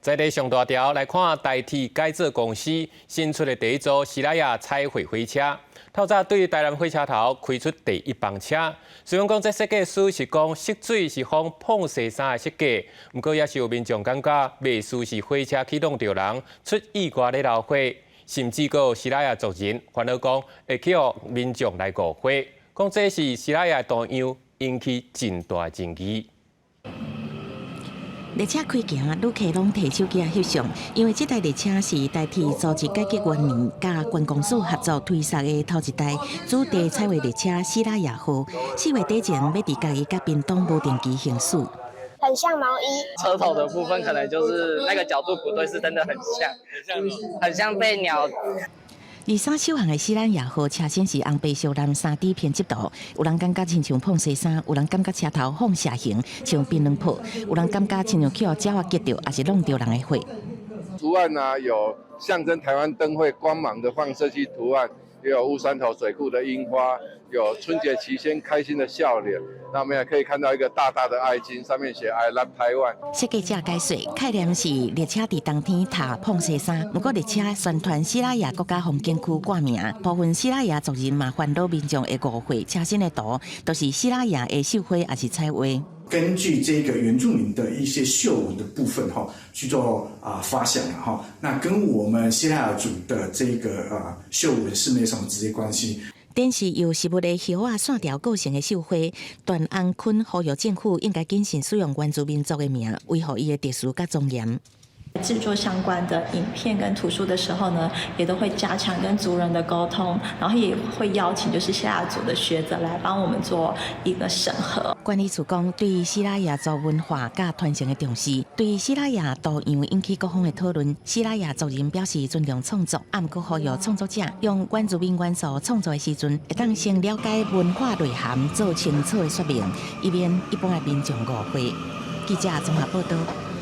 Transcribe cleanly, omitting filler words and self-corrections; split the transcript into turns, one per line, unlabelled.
在咧上大條來看，台鐵改造公司新出的第一組西拉雅彩繪火車，透早對台南火車頭開出第一班車。雖然講這設計師是講色水是仿膨西衫的設計，毋過也是有民眾感覺袂輸是火車去挵著人出意外咧流血，甚至閣有西拉雅族人煩惱講會去予民眾來誤會，講這是西拉雅圖樣引起真大爭議。
列車開行，旅客攏提手機仔翕相，因為這台列車是台鐵組織改革元年，佮觀光署合作推捒的頭一台主題彩畫列車西拉雅號。4月底前欲佇嘉義佮屏東無定期行駛。
很像毛衣。
車頭的部分可能就是那個角度不對，是真的很像，很像被鳥。
23首航的西拉雅號車身是紅白相藍3D 編織圖，有人感覺親像膨西衫，有人感覺車頭放射形像檳榔泡，有人感覺親像去予鳥仔擊著，抑是挵著人的血。
圖案啊，有象徵台灣燈會光芒的放射器圖案，也有烏山頭水庫的櫻花，有春節期間開心的笑臉。那我們也可以看到一個大大的愛心，上面寫 I love Taiwan。
設計者解說，概念是列車佇冬天踏膨西衫，毋過列車宣傳西拉雅國家風景區掛名，部分西拉雅族人嘛煩惱民眾會誤會車身的圖，都是西拉雅的繡花抑是彩畫。
根據這個原住民的一些繡紋的部分，哈，去做啊發想哈，那跟我們西拉雅族的這個啊繡紋是沒什麼直接關係。
展示由實物的葉仔線條構成的繡花，段安坤呼籲政府應該謹慎使用原住民族的名，維護伊的特殊佮尊嚴。
製作相關的影片跟圖書的時候呢，也都會加強跟族人的溝通，然後也會邀請就是西拉雅族的學者來幫我們做一個審核。
管理處講，對西拉雅族文化佮傳承的重視，對西拉雅圖樣引起各方的討論。西拉雅族人表示尊重創作，毋過呼籲創作者用原住民元素創作的時陣，會當先了解文化內涵，做清楚的說明，以免一般的民眾誤會。記者綜合報道。